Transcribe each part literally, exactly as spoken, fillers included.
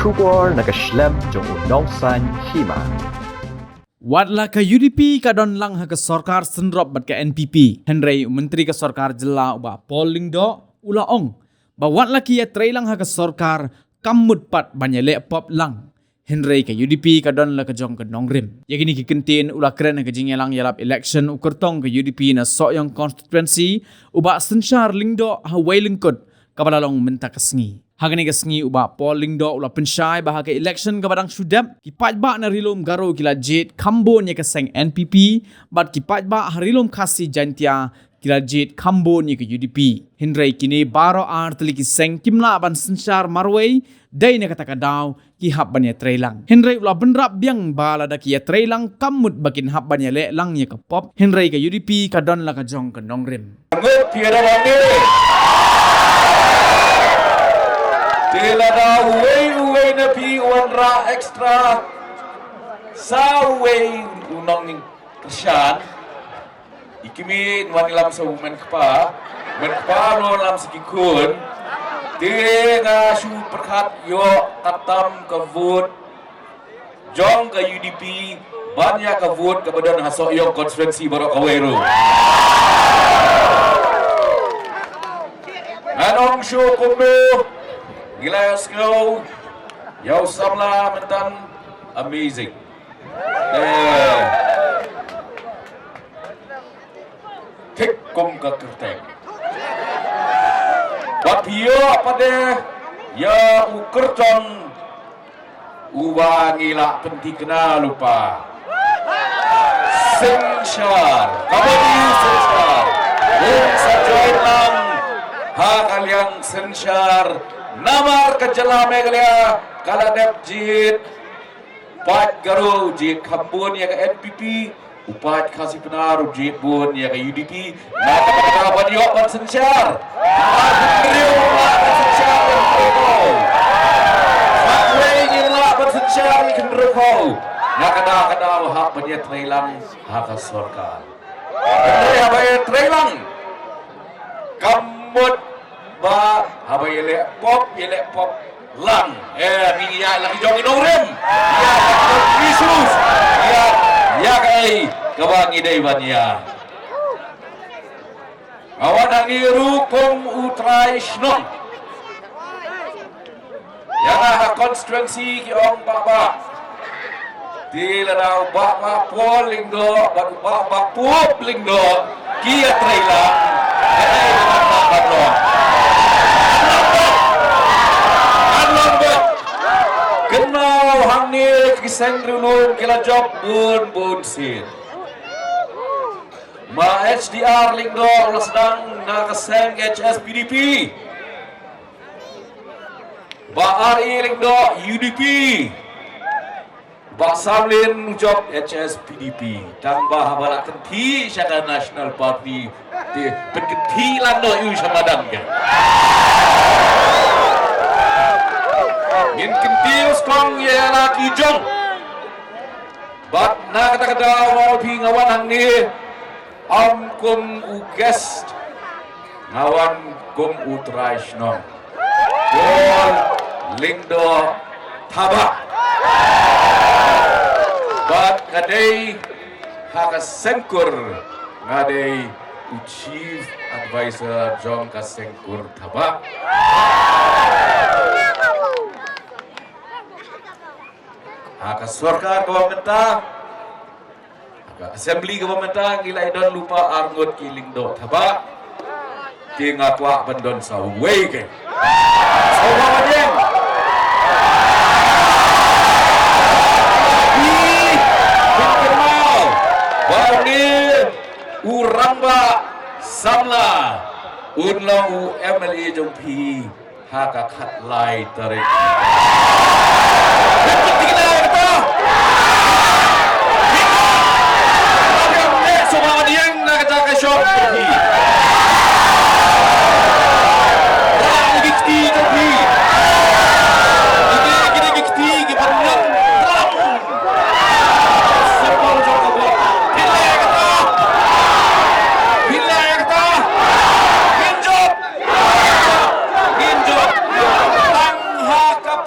Khubor na ka shlem jong u Nongsaiñ Hima. Wat la ka U D P ka don lang ha ka sorkar synrop bad ka N P P, hynrei u Myntri ka Sorkar Jylla u Bah Paul Lyngdoh u la ong ba wat la ki ïatreilang ha ka sorkar kam mut pat ban ïaleh pop lang, hynrei ka U D P ka don la ka jong ka nongrim. Ïa kine ki kyntien u la kren ha ka jingïalang ïalap election u kyrtong ka U D P na Sohiong constituency, u Bah Synshar Lyngdoh, ha wei lyngkut kaba la long mynta ka sngi. Ha kane ka sngi u Bah Paul Lyngdoh u la pynshai ba ha ka election kaba dang shu dep, ki paidbah na Ri Lum Garo ki la jied kham bun ïa ka seng N P P, bad ki paidbah ha Ri Lum Khasi Jaiñtia ki la jied kham bun ïa ka U D P. Hynrei kine baroh ar tylli ki seng kim lah ban synshar marwei, dei na kata ka daw ki hap ban ïatreilang. Hynrei u la bynrap biang ba lada ki ïatreilang kam mut ba kin hap ban ïaleh lang ïa ka pop, hynrei ka U D P ka don la ka jong ka nongrim. Ngut phi ïa da bang ni. Te lada uwei uwei na phi u wanrah extra sa uwei u nongkyrshan. I kmie wan ïalam sa u mei kpa, mei kpa wan ïalam sa ki khun. Te nga shu pyrkhat ïoh katam ka vote jong ka U D P ban ïa ka vote kaba don ha Sohiong constituency baroh kawei ruh. Ngan ong shuh kumno, ngi la ïohsngew ïa u samla mynta, amazing. Eh. Thik kum ka kyrteng. Bad ïoh pat de ïa u kyrtong uba ngi la pynthikna lypa. Synshar. Kaba dei synshar. Um sa join lang ha ka liang synshar. Namar ka jylla Meghalaya ka la dep jied. Paid Garo u jied kham bun ïa ka N P P, u paid Khasi Pnar u jied bun ïa ka U D P. Nga kata kata ban ïoh ban synshar. Nga kata kata ban synshar ïa ka N P P. Nga kata kata ban synshar ïa ka N P P. Nga kata kata ban hap ban ïatreilang ha ka sorkar. Hynrei haba ïatreilang, kam mut ba haba ïaleh pop, ïaleh pop lang. Eh, ngi ïa la ki jong ngi nongrim. Ïa la ki jong ngi sus. Ïa, ïa kaei kaba ngi dei ban ïa. Nga wan hangne ruh kum u trai shnong. Ïa nga ha constituency ki ong Bah Bah. Te lada u Bah Bah Paul Lyngdoh bad u Bah Bah Pup Lyngdoh ki ïatreilang. Ka dei ka Bah Bah Bah Bah. Kan long bad. Kynmaw hangne ki seng Ri Lum ki la jop bun bun sien. Ma H D R Lyngdoh u la sdang na ka seng H S P D P. Bah R A Lyngdoh U D P. Bah Samlin u jop H S P D P. Tang ba haba la kynthih sha ka National Party te pynkynthih lang noh ïa u sha madan ka. Ngin kynthih skong ïa la ki jong. Bad na kata ka daw nga ong phi nga wan hangne ym kum u guest, nga wan kum u trai shnong. Paul Lyngdoh Thabah. Bad nga dei ha ka seng kur, nga dei u chief advisor jong ka seng kur Thabah. Ha ka sorkar kaba mynta, ha ka assembly kaba mynta, ngi la ïadon lypa ar ngut ki Lyngdoh Thabah. Te nga kwah ban don sa uwei kein. Sngewbha ban ïeng. Phi, phin kynmaw ba une u rangbah samla un long u M L A jong phi ha ka khatlai tarik. Ngin jop. Ngin jop. Tang ha ka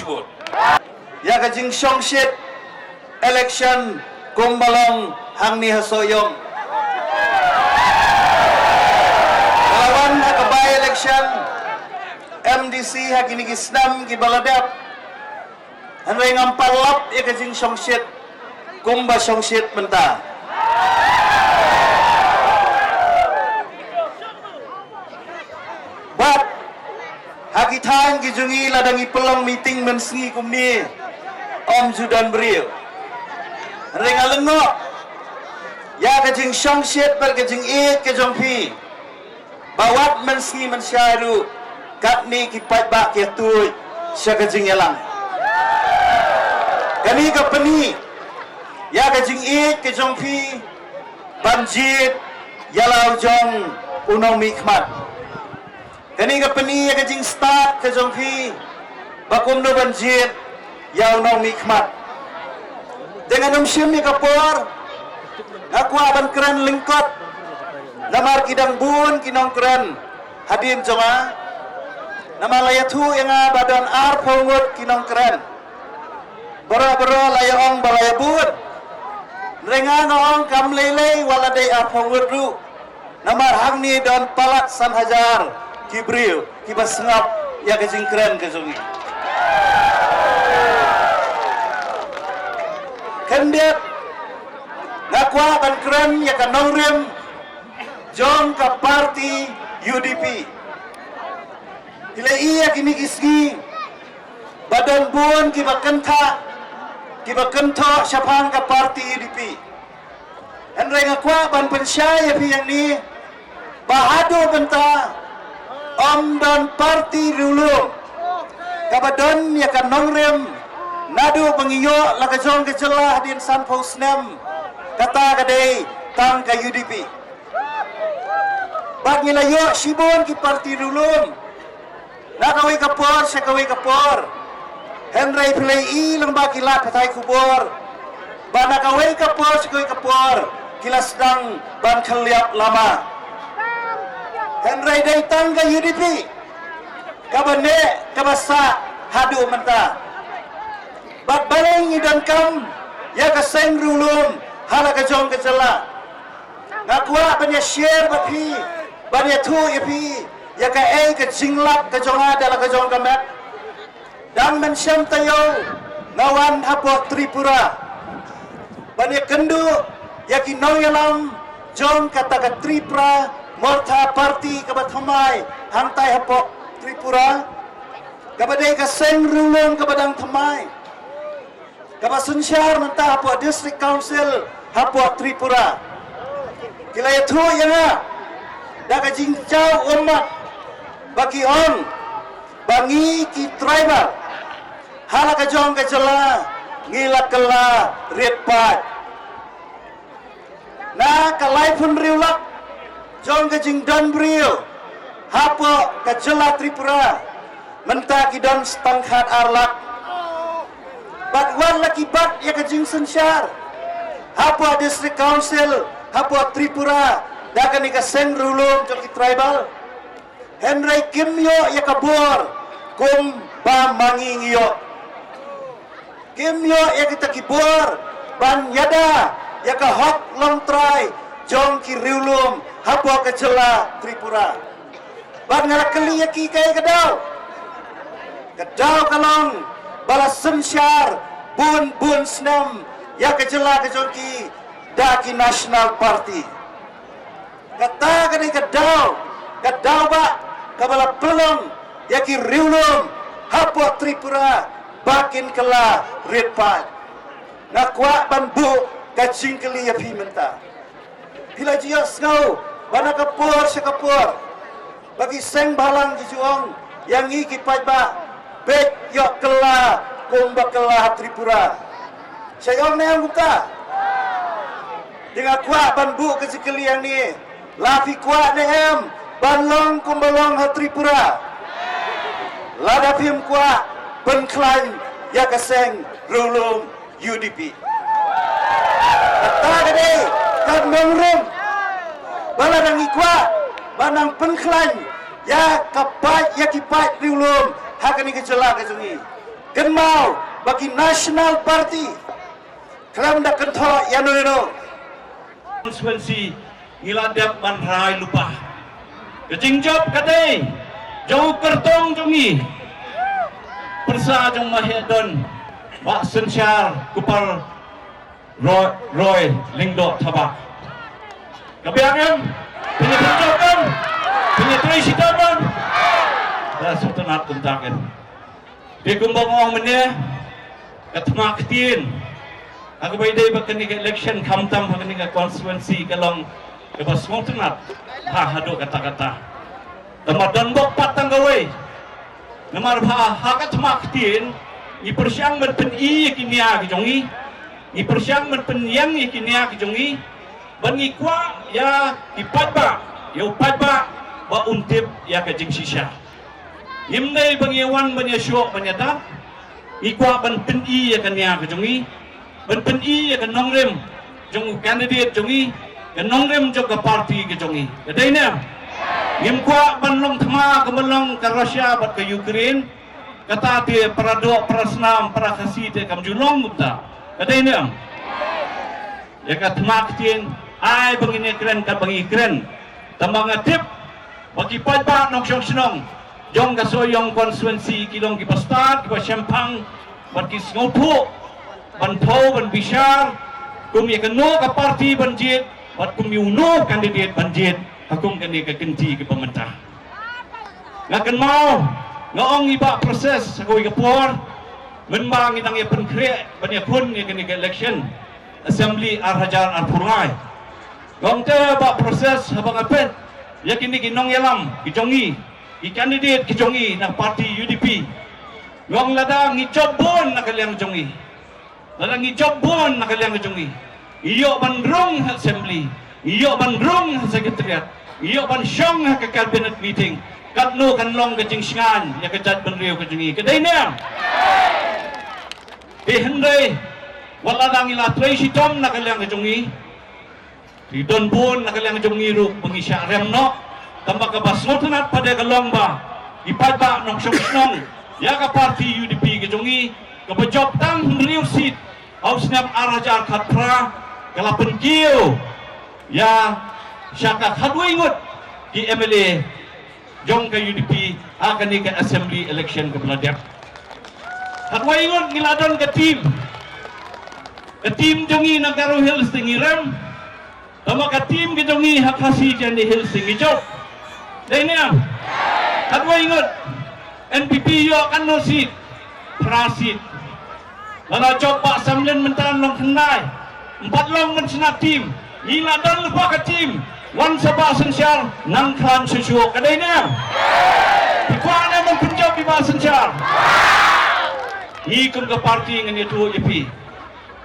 Khublei shibun. Ïa ka jingshongshit election kumba long hangne ha Sohiong. Ka la wan ha ka by election M D C ha kine ki snem kiba la dep. Hynrei ngam pat lap ïa ka jingshongshit kumba shongshit mynta. Bad ha ki thaiñ ki jong ngi lada ngi pynlong meeting mynsngi kumne, ym ju don briew. Hynrei nga lyngngoh ïa ka jingshongshit bad ka jingïeit ka jong phi. Ba wat mynsngi mynshai ruh katne ki paidbah ki ïatuid sha ka jingïalang. Kane ka pyni ïa ka jingïeit ka jong phi ban jied ïa la u jong u nongmihkhmat. Kane ka pyni ïa ka jingstad ka jong phi ba kumno ban jied ïa u nongmihkhmat. Te ngan ym shim ïa ka por, nga kwah ban kren lyngkot namar ki dang bun ki nongkren hadien jong nga. Namar la ïathuh ïa nga ba don arphew ngut ki nongkren. Baroh baroh la ïa ong ba la ïa bun. Hynrei nga nga ong kam lei lei wat la dei arphew ngut ruh. Namar hangne don palat san hajar ki briew kiba sngap ïa ka jingkren ka jong ngi. Khyndiat nga kwah ban kren ïa ka nongrim jong ka party U D P. Ki la ïa kine ki sngi ba don bun kiba kyntha kiba kynthoh shaphang ka party U D P. Hynrei nga kwah ban pynshai ïa phi hangne ba haduh mynta ym don party riewlum kaba don ïa ka nongrim naduh ba ngi ïoh la ka jong ka jylla hadien sanphew snem, kata ka dei tang ka U D P. Bad ngi la ïoh shibun ki parti riewlum na kawei ka por sha kawei ka por. Hynrei phi la ïohi lyngba ki lad pathai khubor ba na kawei ka por sha kawei ka por ki la sdang ban khylliap lama. Hynrei dei tang ka U D P kaba neh kaba sah haduh mynta. Bad balei ngi donkam ïa ka seng riewlum ha la ka jong ka jylla. Nga kwah ban ïa share bad phi, ban ïathuh ïa phi ïa kaei ka jinglap ka jong nga da la ka jong ka met. Dang mynshem taïew nga wan hapoh Tripura ban ïakynduh ïa ki nongïalam jong kata ka Tripura Motha Party kaba thymmai hangtai hapoh Tripura, kaba dei ka seng riewlum kaba dang thymmai, kaba synshar mynta hapoh District Council hapoh Tripura. Ki la ïathuh ïa nga da ka jingjaw ummat ba ki ong ba ngi ki tribal ha la ka jong ka jylla ngi la kylla rit paid. Na ka laiphew hynriew lak jong ka jingdon briew hapoh ka jylla Tripura, mynta ki don stang khat ar lak. Bad wat la ki bat ïa ka jingsynshar hapoh District Council hapoh Tripura da kane ka seng riewlum jong ki tribal, hynrei kim ïoh ïa ka bor kumba ma ngi ngi ïoh. Kim ïoh ïa kita ki bor ban ïada ïa ka hok longtrai jong ki riewlum hapoh ka jylla Tripura. Bad nga la kylli ïa ki kaei ka daw. Ka daw ka long ba la synshar bun bun snem ïa ka jylla ka jong ki da ki National Party. Kata ka dei ka daw, ka daw ba kaba la pynlong ïa ki riewlum hapoh Tripura ba kin kylla rit paid. Nga kwah ban buh ka jingkylli ïa phi mynta. Phi la ju ïohsngew ba na ka por sha ka por ba ki seng bhalang ki ju ong ïa ngi ki paidbah, bad ïoh kylla kumba kylla ha Tripura. Sha ïoh ne em kumta? Te nga kwah ban buh ka jingkylli hangne, la phi kwah ne em ban long kumba long ha Tripura? Lada phim kwah, pynkhlaiñ ïa ka seng riewlum U D P. Kata ka dei ka nongrim ba lada ngi kwah ban nang pynkhlaiñ ïa ka paid, ïa ki paid riewlum ha kane ka jylla ka jong ngi. Kynmaw ba ki National Party khlem da kynthoh ïano ïano. Constituency ngi la dep ban rai lypa. Ka jingjop ka dei jong u kyrtong jong ngi, pyrsa jong Mahiadon, Bah Synshar Kupar Roy, Roy Lyngdoh Thabah. Ka biang em? Pynjop em? Pyntrei shitom em? Da sngewtynnat kumta em. Te kumba nga ong mynne, ka thma ktien ha kaba ïadei bad kane ka election, khamtam ha kane ka constituency, ka long kaba sngewtynnat ha haduh katta katta. Tangba don bok pat tang kawei. Namar ba ha ka thma ktien ngi pyrshang ban pyni ïa ki nia ki jong ngi, ngi pyrshang ban pynïeng ïa ki nia ki jong ngi, ba ngi kwah ïa ki paidbah, ïa u paidbah ba un tip ïa ka jingshisha. Ngim dei ba ngi wan ban ïashoh ban ïadap. Ngi kwah ban pyni ïa ka nia ka jong ngi, ban pyni ïa ka nongrim jong u candidate jong ngi, ka nongrim jong ka party ka jong ngi. Ka dei ne em? Ngim kwah ban long thma kumba long ka Russia bad ka Ukraine. Kata te para doh, para snam, para Khasi te kam ju long kumta. Ka dei ne em? Ïa ka thma ktien, ai ba ngin ïakren katba ngi kren. Tangba nga tip ba ki paidbah nongshong shnong jong ka Sohiong constituency ki long kiba stad, kiba shemphang bad ki sngewthuh ban thew ban bishar kum ïa kano ka party ban jied bad kum ïa uno u candidate ban jied ha kum kane ka kynti kaba mynta. Nga kynmaw nga ong ïa i Bah Process ha kawei ka por, mynba ngi dang ïa pynkhreh ban ïakhun ïa kane ka election Assembly ar hajar arphew lai. Nga ong te Bah Process, haba nga peit ïa kine ki nongïalam ki jong ngi, ki candidate ki jong ngi na party U D P, nga ong lada ngi jop bun na ka liang jong ngi, lada ngi jop bun na ka liang jong ngi, ngi ïoh ban rung ha Assembly, ngi ïoh ban rung ha Secretariat. Ngi ïoh ban shong ha ka cabinet meeting. Katno kan long ka jingshngaiñ ïa ka jaitbynriew ka jong ngi, ka dei ne em? Te hynrei wat lada ngi la trei shitom na ka liang ka jong ngi, te don bun na ka liang ka jong ngi ruh ba ngi shah rem noh. Tangba kaba sngewtynnat pat ka long ba i paidbah nongshong shnong ïa ka party U D P ka jong ngi, kaba jop tang hynriew seat ha u snem ar hajar khatphra, ka la pynkiew ïa sha ka khatwei ngut ki M L A jong ka U D P ha kane ka assembly election kaba la dep. Khatwei ngut ngi la don ka team. Ka team jong ngi na Garo Hills te ngi rem. Tangba ka team ka jong ngi ha Khasi Jaintia Hills te ngi jop. Dei ne em? Khatwei ngut. N P P ïoh katno seat? Phra seat. Lada jop Bah Samlin mynta long khyndai. Ym pat long ban shna team. Ngi la don lypa ka team. Wan sa Bah Synshar nang khlaiñ shuh shuh, ka dei ne em? Phi kwah ne em ban pynjop ïa Bah Synshar? Ngi kum ka party ngan ïathuh ïa phi.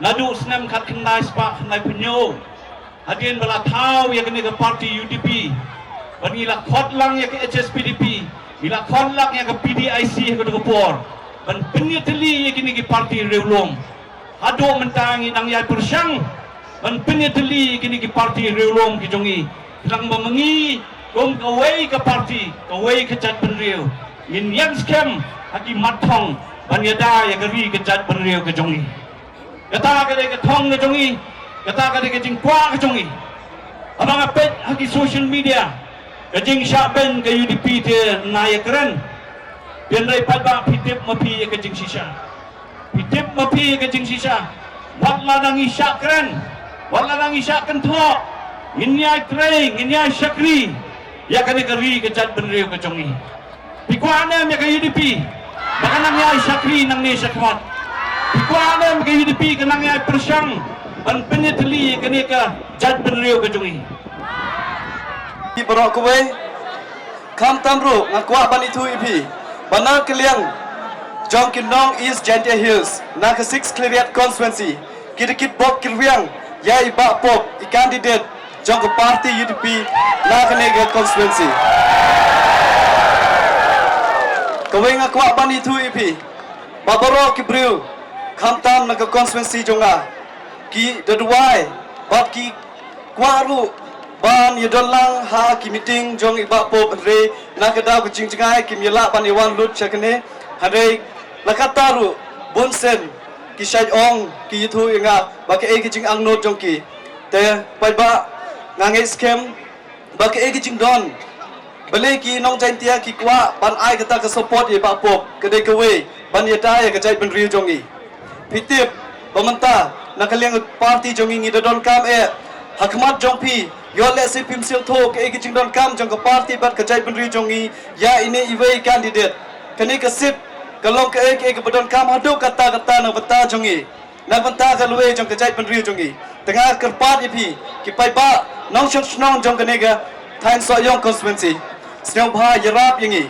Naduh snem khatkhyndai spah khyndaiphew hynñiew, hadien ba la thaw ïa kane ka party U D P, bad ngi la khot lang ïa ka H S P D P, ngi la khot lang ïa ka P D I C ha kato ka por ban pynïatylli ïa kine ki party riewlum. Haduh mynta ngi dang ïai pyrshang ban pynïatylli ïa kine ki party riewlum ki jong ngi. Khnang ba ma ngi kum kawei ka party, kawei ka jaitbynriew, ngin ïeng skhem ha ki mat thong ban ïada ïa ka ri ka jaitbynriew ka jong ngi. Kata ka dei ka thong ka jong ngi, kata ka dei ka jingkwah ka jong ngi. Haba nga peit ha ki social media, ka jingshah beiñ ka U D P te nga ïakren. Phi hynrei paidbah, phi tip ma phi ïa ka jingshisha. Phi tip ma phi ïa ka jingshisha. Wat lada ngi shah kren, wat lada ngi shah kynthoh, ngin ïai trei, ngin ïai shakri ïa kane ka ri ka jaitbynriew ka jong ngi. Phi kwah ne em ïa ka U D P ba ka nang ïai shakri nangne shakhmat? Phi kwah ne em ka U D P ka nang ïai pyrshang ban pynïatylli ïa kane ka jaitbynriew ka jong ngi? Ki baroh kawei, khamtam ruh nga kwah ban ïathuh ïa phi ba na ka liang jong ki nong East Jaintia Hills na ka Six Khliehriat constituency, ki da kitbok kitrwiang ïa i Bah Pop, i candidate jong ka party U D P na kane ka constituency. Kawei nga kwah ban ïathuh ïa phi ba baroh ki briew khamtam na ka constituency jong nga, ki da duwai bad ki kwah ruh ban ïadon lang ha ki meeting jong i Bah Pop, hynrei na ka daw ka jingjngai kim ïalah ban ïawan lut sha kane. Hynrei la katta ruh bun sien ki shait ong, ki ïathuh ïa nga ba kaei ka jingangnud jong ki. Te paidbah, nga ngeit skhem ba kaei ka jingdon, balei ki nong Jaintia ki kwah ban ai kata ka support ïa i Bah Pop, ka dei kawei ban ïada ïa ka jaitbynriew jong ngi. Phi tip ba mynta na ka liang party jong ngi, ngi da donkam eh ha khmat jong phi, ïoh lehse phim sngewthuh kaei ka jingdonkam jong ka party bad ka jaitbynriew jong ngi ïa ine iwei i candidate. Kane ka seat ka long kaei kaei kaba donkam haduh katta katta na ka bynta jong ngi, na ka bynta ka lawei jong ka jaitbynriew jong ngi. Te nga kyrpad ïa phi ki paidbah nongshong shnong jong kane ka thaiñ Sohiong constituency, sngewbha ïarap ïa ngi.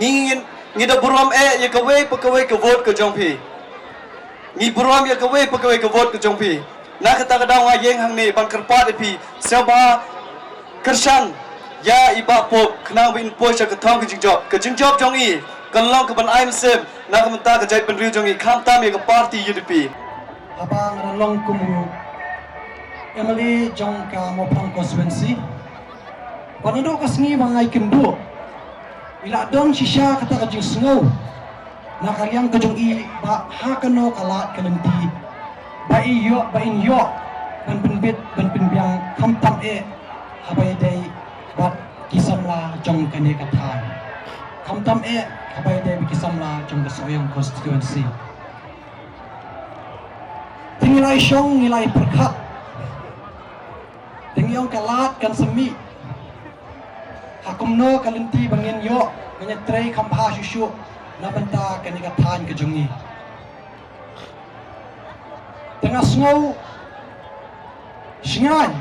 Ngi, ngi, ngi da burom eh ïa kawei pa kawei ka vote ka jong phi. Ngi burom ïa kawei pa kawei ka vote ka jong phi. Na kata ka daw nga ïeng hangne ban kyrpad ïa phi, sngewbha kyrshan ïa i Bah Pop khnang ba in poi sha ka thong ka jingjop. Ka jingjop jong i kan long kaban ai mynsiem na ka bynta ka jaitbynriew jong i, khamtam ïa ka party U D P. Haba nga da long kum u M L A jong ka Mawphlang constituency, ba naduh ka sngi ba nga ïakynduh, i la don shisha kata ka jingsngew na ka liang ka jong i ba ha kano ka lad ka lynti ba i ïoh, ba in ïoh ban pynbit ban pynbiang, khamtam eh haba ïadei bad ki samla jong kane ka thaiñ, khamtam eh haba ïadei bad ki samla jong ka Sohiong constituency. Te ngi la ïashong, ngi la ïapyrkhat. Te ngi ong ka lad kan sa mih. Ha kumno ka lynti ba ngin ïoh ban ïatrei kham bha shuh shuh na bynta kane ka thaiñ ka jong ngi. Te nga sngew shngaiñ,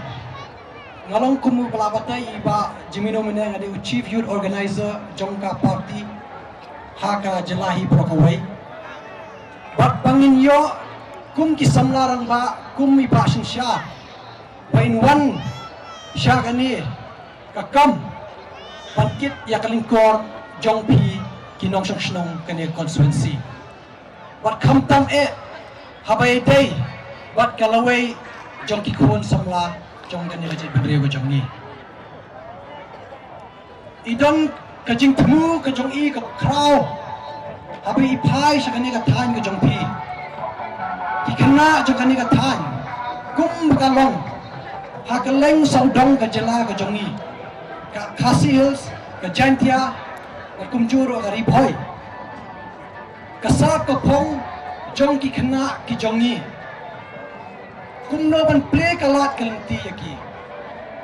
nga long kum u ba la batai i Bah Jemino mynne, nga dei u Chief Youth Organizer jong ka party ha ka jylla hi baroh kawei. Bad ba ngin ïoh kum ki samla rangbah, kum i Bah Synshar, ba in wan sha kane ka kam ban kit ïa ka lyngkor jong phi ki nongshong shnong kane ka constituency. Bad khamtam eh haba ïadei bad ka lawei jong ki khun samla jong kane ka jaitbynriew ka jong ngi. I don ka jingthmu ka jong i kaba khraw haba i phai sha kane ka thaiñ ka jong phi. Ki khynnah jong kane ka thaiñ, kum ba ka long ha kylleng sawdong ka jylla ka jong ngi, ka Khasi Hills, ka Jaintia, bad kumjuh ruh ka Ri Bhoi. Ka sap ka phong jong ki khynnah ki jong ngi, kumno ban plie ka lad ka lynti ïa ki.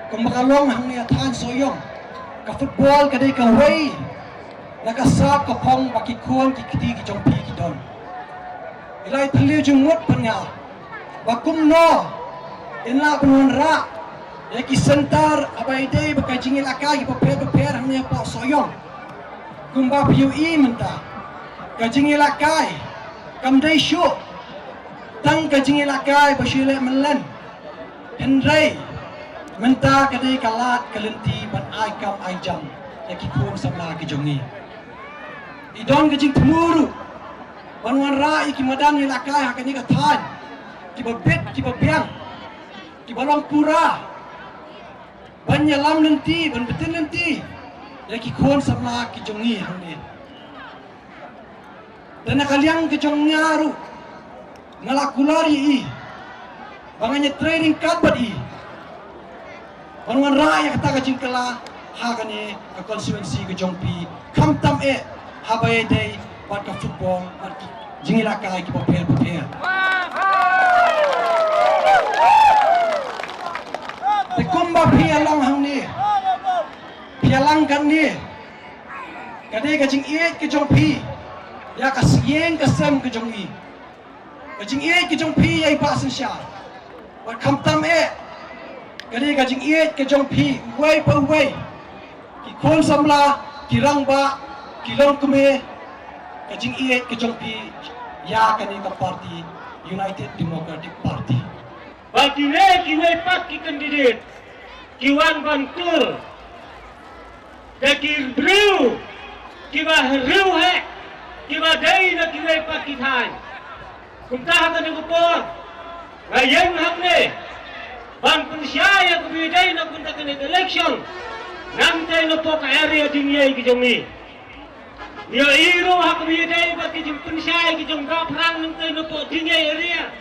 Kumba ka long hangne ha thaiñ Sohiong, ka football ka dei kawei na ka sap ka phong ba ki khun ki kti ki jong phi ki don. I la ïatylli jingmut bad nga ba kumno in lah ban wanrah ïa ki centre haba ïadei bad ka jingïalehkai kiba pher bapher hangne hapoh Sohiong. Kumba phi ïohi mynta, ka jingïalehkai kam dei shuh tang ka jingïalehkai ba shu leh mynlen, hynrei mynta ka dei ka lad ka lynti ban ai kam ai jam ïa ki khun samla ki jong ngi. I don ka jingthmu ruh ban wanrah ïa ki madan ïalehkai ha kane ka thaiñ, kiba bit kiba biang, kiba long pura, ban ïalam lynti, ban btin lynti ïa ki khun samla ki jong ngi hangne. Te na ka liang ka jong nga ruh nga la kular ïa i ba ngan ïatrei ryngkat bad i ban wanrah ïa kata ka jingkylla ha kane ka constituency ka jong phi, khamtam eh haba ïadei bad ka football bad ki jingïalehkai kiba pher bapher. Te kumba phi ïa long hangne, phi ïa lang katne, ka dei ka jingïeit ka jong phi ïa ka ïing ka sem ka jong i, ka jingïeit ka jong phi ïa i Bah Synshar. Bad khamtam eh ka dei ka jingïeit ka jong phi uwei pa uwei, ki khun samla, ki rangbah, ki longkmie, ka jingïeit ka jong phi ïa kane ka party, United Democratic Party. Ba kine kiwei pat ki candidate ki wan ban tur da ki briew kiba riewheh, kiba dei na kiwei pat ki thaiñ. Kumta ha kane ka por nga ïeng hangne ban pynshai ïa kaba ïadei na kumta kane ka election nangta napoh ka area Diengiei ka jong ngi. Ïa i ruh ha kaba ïadei bad ka jingpynshai ka jong Bah Phrang nangta napoh Diengiei area.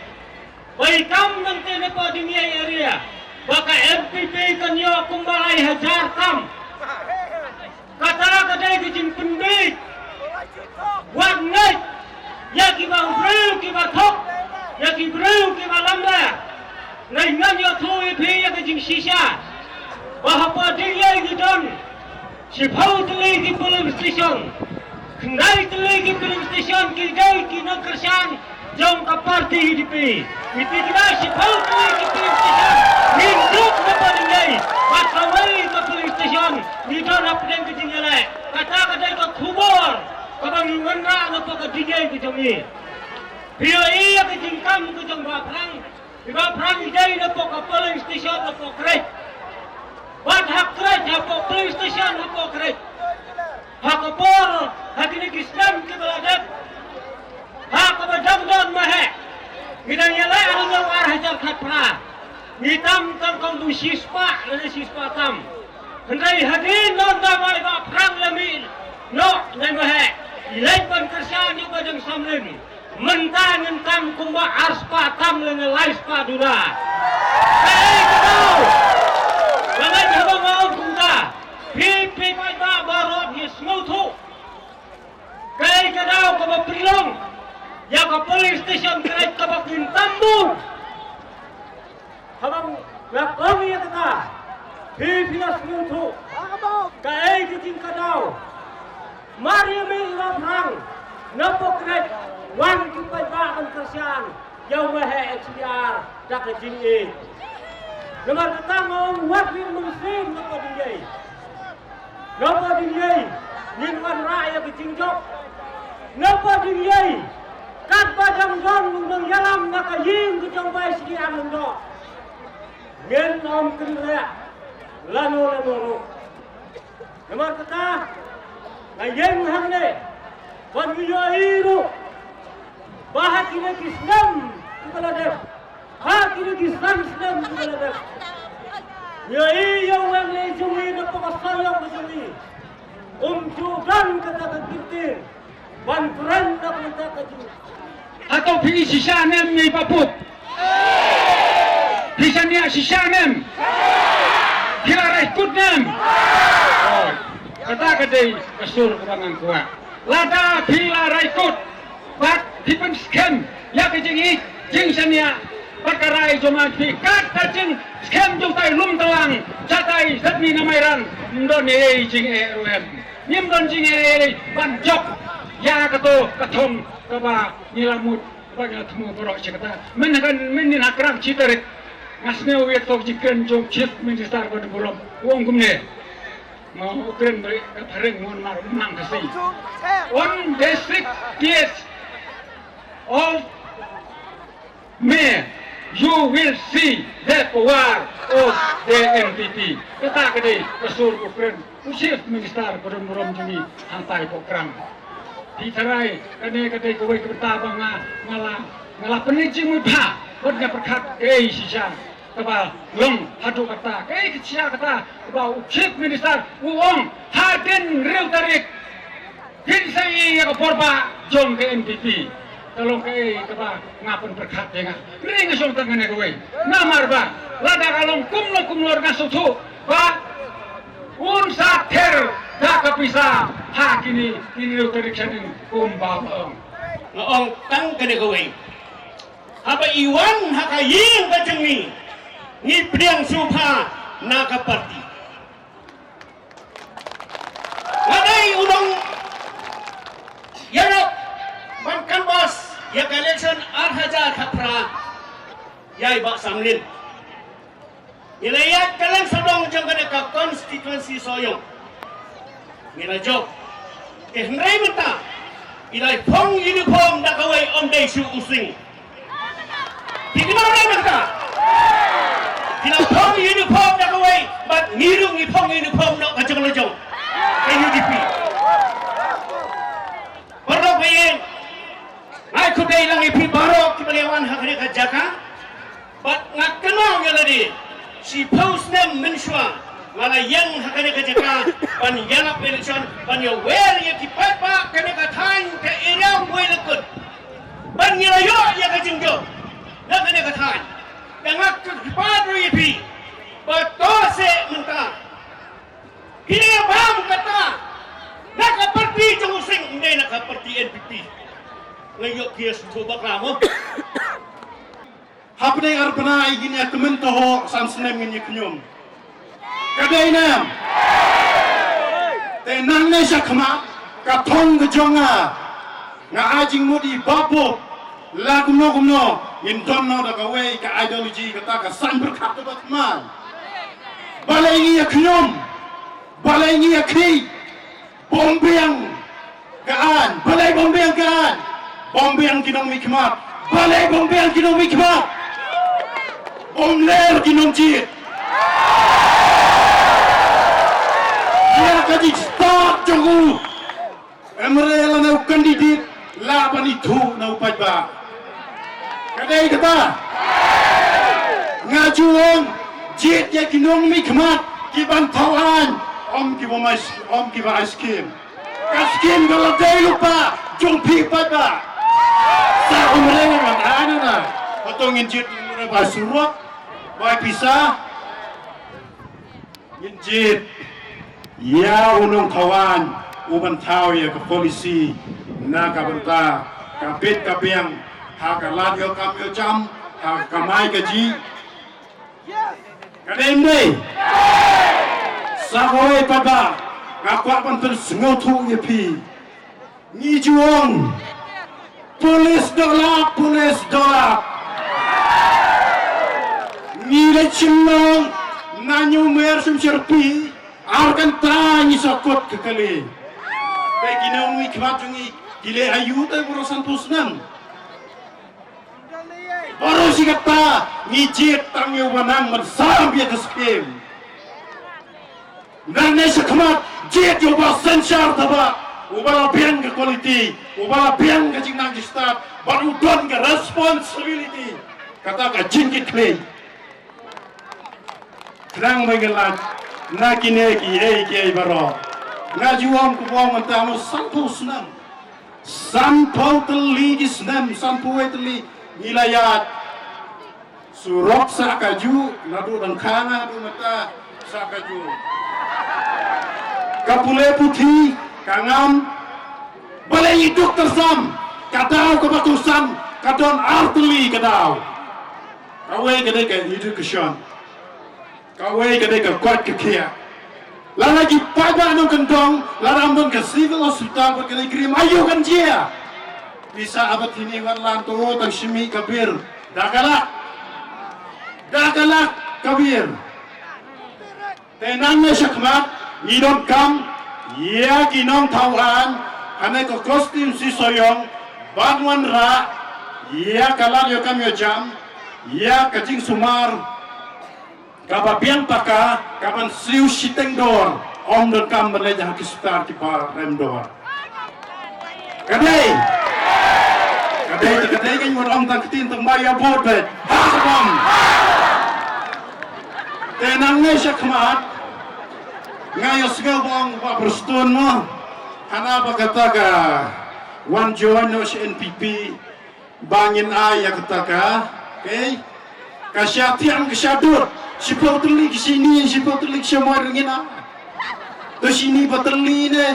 Ba i kam nangta napoh Diengiei area ba ka N P P kan ïoh kumba lai hajar kam. Kata ka dei ka jingpynbeit wat ngeit ïa kiba briew kiba thok, ïa ki briew kiba lamler. Ngan ïathuh ïa phi ïa ka jingshisha ba hapoh Diengiei ngi don shiphew tylli ki polling station. Khyndai tylli ki polling station ki dei ki nongkyrshan jong ka party U D P. Ngi tip ba shiphew tylli ki polling station ngim duk na ka Diengiei. Bad kawei ka polling station ngi don hapdeng ka jingïaleh. Kata ka dei ka khubor kaba ngi wanrah napoh ka Diengiei ka jong ngi. Phi ïohi ïa ka jingkam ka jong Bah Phrang. I Bah Phrang i dei napoh ka polling station napoh Khreit. Bad ha Khreit, hapoh polling station hapoh Khreit, ha ka por, ha kine ki snem kiba la dep, ha kaba dang don maheh, ngi dang ïaleh ha u ar hajar khatphra. Ngi tam tang kumba shispah lane shispah tam. Hynrei hadien nangta ba i Bah Phrang la mih noh na i maheh, i leit ban kyrshan ïa u Bah Deng Samlin. Mynta ngin tam kumba arspah tam lane laispah duna. Kaei ka daw? Nga ngeit haba nga ong kumta, phi phi paidbah baroh phi sngewthuh. Kaei ka daw kaba pynlong ïa ka polling station Khreit kaba kin tam bun? Haba nga ong ïa kata, phi phi la sngewthuh kaei ka jingkadaw. Mar ïa mih i Bah Phrang napoh Khreit, wan ki paidbah ban kyrshan ïa u maheh H D R da ka jingïeit. Namar kata nga ong wat ngin mynsiem napoh Diengiei. Napoh Diengiei ngin wanrah ïa ka jingjop. Napoh Diengiei katba dang don u nongïalam na ka ïing ka jong Bah H D R Lyngdoh, ngin ym kynriah lano lano ruh. Namar kata, nga ïeng hangne ban ïohi ruh ba ha kine ki snem kiba la dep, ha kine ki san snem kiba la dep, ïohi ïa u M L A jong ngi na poh ka sawdong ka jong ngi, um ju don kata ka kyrteng ban kren na ka bynta ka jong ngi. Hato phi i shisha ne em, i Bah Pup? Phi shaniah shisha ne em? Phi la rai kut ne em? Oh, kata ka dei ka sur kaba ngan kwah. Lada phi la rai kut bad phi pynskhem ïa ka jingïeit jingshaniah bad ka rai jong nga, phi kat ka jingskhem jong tai lum tlang, shatai satni na Mairang, ym don ei ei jingeh ruh em. Ngim don jingeh ei ei ban jop ïa kato ka thong kaba ngi la mut. Ba nga la thmu baroh shi katta. Mynta kan mynnin ha Krang shi tarik, nga sngew ïa ka jingkren jong Chief Minister ba dang burom. U ong kumne. Nga u kren ba ka phareng mon mar mang ka si. On the sixtieth of May, you will see the power of the N P P. Kata ka dei ka sur u kren u Chief Minister ba dang burom jong ngi hangtai poh Krang. Phi tharai, kane ka dei kawei ka bynta ba nga, nga la, nga la pynleit jingmut bha bad nga pyrkhat kaei shisha kaba long haduh katta, kaei ka shisha kata kaba u Chief Minister u ong hadien hynriew tarik phin sa ïohi ïa ka bor ba jong ka N P P. Ka long kaei kaba nga pynpyrkhat ïa nga. Hynrei nga shong tang kane kawei. Namar ba lada ka long kumno kumno nga sngewthuh ba un sa ther da ka pisa ha kine ki hynriew tarik shaneng kumba ba ong. Nga ong tang kane kawei. Haba i wan ha ka ïing ka jong ngi, ngi pdiang sngewbha na ka party. Nga dei u nongïarap ban canvass ïa ka election ar hajar khatphra ïa i Bah Samlin. Ngi la ïaid kylleng sawdong jong kane ka constituency Sohiong. Ngi la jop. Te hynrei mynta i la phong uniform da kawei, ym dei shuh u sing. Phi kynmaw ne em mynta? Phi la phong uniform da kawei bad ngi ruh ngi phong uniform noh ka jong la jong ka U D P. Paralok ba ïeng, nga ai khublei lang ïa phi baroh kiba la wan ha kane ka jaka. Bad nga kynmaw ïa lade, shiphew snem mynshuwa nga la ïeng ha kane ka jaka ban ïalap election, ban ïawer ïa ki paidbah kane ka thaiñ, ka area Mawlakut, ban ïa la ïoh ïa ka jingjop na kane ka thaiñ. Te nga kyrpad ruh ïa phi ba to seh mynta. Kine bam kata na ka party jong u Sing, ym dei na ka party N P P. Nga ïoh ki ïa sngewthuh bakla mo. Hapdeng ar bnai ngin ïa kmen, to ho san snem ngin ïa kñiom. Ka dei ne em? Te nangne sha khmat ka thong ka jong nga, nga ai jingmut ïa i Bah Pup, la kumno kumno ngin don noh da kawei ka ideology, kata ka saiñ pyrkhat kaba thymmai. Balei ngi ïa kñiom? Balei ngi ïa khih? Bym biang ka aiñ. Balei bym biang ka aiñ? Bym biang ki nongmihkhmat. Balei bym biang ki nongmihkhmat? Bym ler ki nongjied. Ïa ka jingstad jong u M L A lane u candidate lah ban ithuh na u paidbah. Ka dei kata. Nga ju ong, jied ïa ki nongmihkhmat ki ban thaw aiñ, ym ki bym ai, ym ki ba ai skim. Ka skim ka la dei lypa jong phi paidbah. Sa ym re ngan ai na na. Hato ngin jied ba surok, ba ai pisa. Ngin jied ïa u nongthaw aiñ u ban thaw ïa ka policy na ka bynta ka bit ka biang ha ka lad ïoh kam ïoh jam, ha ka kamai kajih. Ka dei ym dei? Sa kawei pat ba nga kwah ban pynsngewthuh ïa phi. Ngi ju ong, pulit dollar, pulit dollar. Ngi leit shim nong na New Mayor Shemshierphy, ar kynta ngi sa kot ka kali. Te ki nongmihkhmat jong ngi ki leh aïu te baroh sanphew snem? Baroh shi katta ngi jied tang ïa u ba nang ban sam ïa ka skim. Nangne shakhmat, jied ïa uba synshar taba, uba la biang ka quality, uba la biang ka jingnang jingstad, bad u don ka responsibility. Kata ka jingkitkhlieh. Khnang ba ngin lait na kine kiei kiei baroh. Nga ju ong kumba ong mynta, mo, sanphew snem. Sanphew tylli ki snem, sanphew wei tylli ngi la ïaid surok sha kajuh, naduh dang khang haduh mynta sha kajuh. Ka pule puthi ka ngam. Balei i Doctor Sam, ka daw kaba kongsan ka don ar tylli ka daw. Kawei ka dei ka education. Kawei ka dei ka koit ka khiah. Lada ki paidbah nongkyndong, lada ym don ka civil hospital bad ka dei krim, aïu kan jia? Pisa abat hini wat lan to tang shimi ka bir. Da ka lak. Da ka lak ka bir. Te nangne shakhmat ngi donkam ïa ki nongthaw aiñ hangne ka constituency Sohiong ban wanrah ïa ka lad ïoh kam ïoh jam ïa ka jingsumar kaba biang paka, kaban siew shiteng dor, ym donkam ban leit ha ki star kiba rem dor. Ka dei. Ka dei, ka dei, kan wan ong tang ktien tang ba ïa bud bad. Ha ka bom. Te nangne shakhmat nga ïohsngew ba ong Bah Prestone mo, hana ba kata ka wan join noh sha N P P. Ba ngin ai ïa kata ka, okay? Ka sha thiang ka sha dud, shiphew tylli ki shini, shiphew tylli ki sha moi ruh ngin ai. To shini ba tylli ne.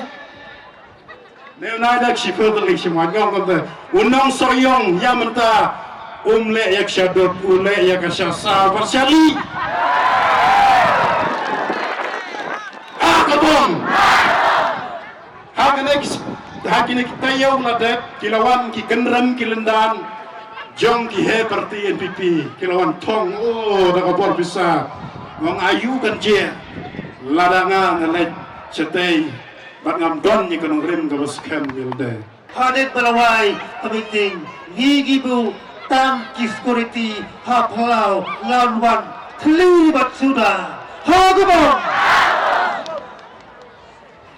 Ne u nai da ki shiphew tylli ki sha moi, ngam kata. U nong Sohiong ïa mynta um leh ïa ka sha dud, u leh ïa ka sha saw bad sha li. Ah, ka bom. Ha kine ki, ha kine ki taïew la dep, ki la wan ki kynrem ki lyndan jong ki heh party N P P, ki la wan thong, oh, da ka bor pisa. Ngong aïu kan jia, lada nga nga leit shatei, bad ngam don ïa ka nongrim kaba skhem ïa lade. Hadien ba la wai ka meeting, ngi ngi buh tang ki security ha phyllaw, la wan thli bad suda. Ha ka bom.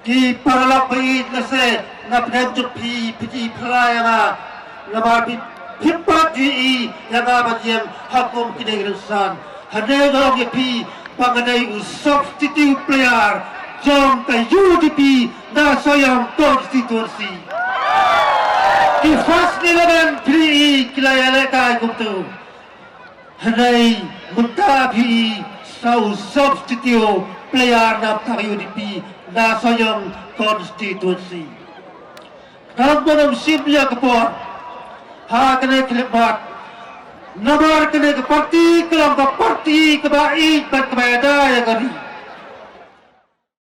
Ki paralok ba ïeit, lehse na pdeng jong phi, phi ïeit phylla ïa nga. Namar phi, phim pat ju ïeit ïa nga ban ïeng ha kum ki nongrynsan. Hangne nga ong ïa phi ba nga dei u substitute player jong ka U D P na Sohiong constituency. Ki first eleven phi ïeit ki la ïalehkai kumto. Hynrei mynta phi sa u substitute player na bynta U D P na Sohiong constituency. Ngan ban ym shim ïa ka por ha kane ka khlieh mat. Namar kane ka party ka long ka party kaba ïeit bad kaba ïada ïa ka ri.